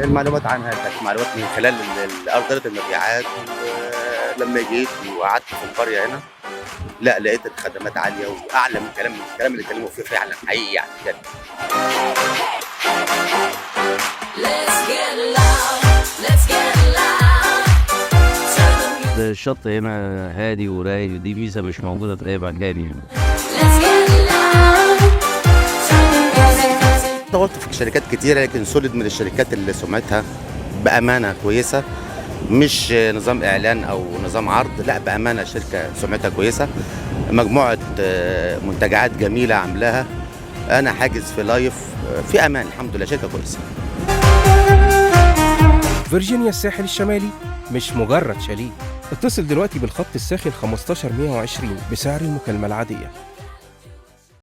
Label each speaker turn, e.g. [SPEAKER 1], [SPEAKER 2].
[SPEAKER 1] المعلومات عنها كانت معلومات من خلال أرضية المبيعات. لما جيت وقعدت في القرية هنا، لا، لقيت الخدمات عالية وأعلى من الكلام اللي اتكلموا فيه فعلا حقيقي يعني بجد.
[SPEAKER 2] Let's get loud, let's get loud. Turn the
[SPEAKER 3] الشط هنا هادي ورايق، دي ميزة مش موجودة في أي مكان يعني.
[SPEAKER 2] Let's get loud. Turn the music.
[SPEAKER 1] دورت في شركات كتيرة، لكن سوليد من الشركات اللي سمعتها بأمانة كويسة، مش نظام إعلان أو نظام عرض، لا، بأمانة شركة سمعتها كويسة، مجموعة منتجعات جميلة عاملاها. أنا حاجز في لايف في أمان الحمد لله، شركة كويسة.
[SPEAKER 4] فيرجينيا الساحل الشمالي مش مجرد شاليه. اتصل دلوقتي بالخط الساخن 15 120 بسعر المكالمة العادية.